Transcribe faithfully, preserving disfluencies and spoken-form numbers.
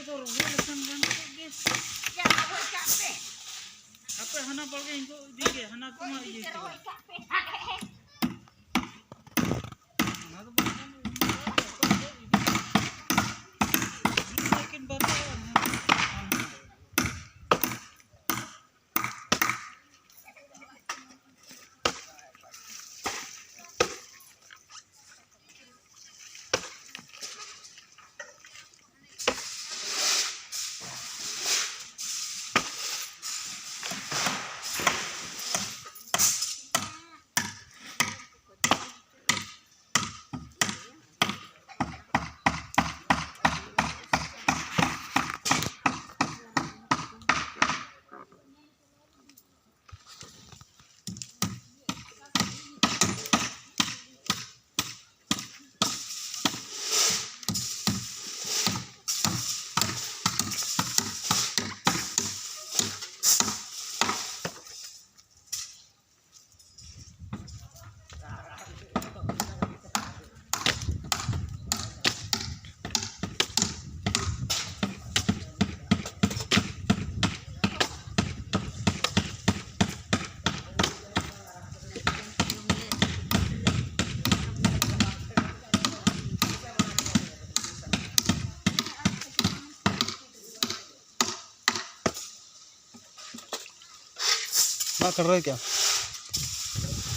ᱫᱚ ᱨᱚᱦᱚᱭ ᱞᱮᱠᱷᱟᱱ ᱜᱟᱱ ᱠᱚᱜ ᱜᱮ᱾ ᱭᱟ, ᱨᱚᱦᱚᱭ ᱠᱟᱜ ᱯᱮ᱾ ᱦᱟᱯᱮ ᱦᱟᱱᱟ ᱵᱟᱲᱜᱮᱧ ᱜᱚᱜ ᱤᱫᱤ ᱜᱮ, ᱦᱟᱱᱟ ᱠᱚᱢᱟ ᱤᱭᱟᱹ ᱪᱟᱵᱟ᱾ ᱨᱚᱦᱚᱭ ᱠᱟᱜ ᱯᱮ᱾ ᱚᱱᱟ ᱫᱚ ᱵᱟᱝ ᱜᱟᱱᱚᱜᱼᱟ, ᱤᱫᱤ ᱠᱤᱱ ᱵᱟᱨᱭᱟ᱾ ᱢᱟᱜ ᱠᱷᱟᱰᱨᱟᱹᱣ ᱠᱮᱜᱼᱟ᱾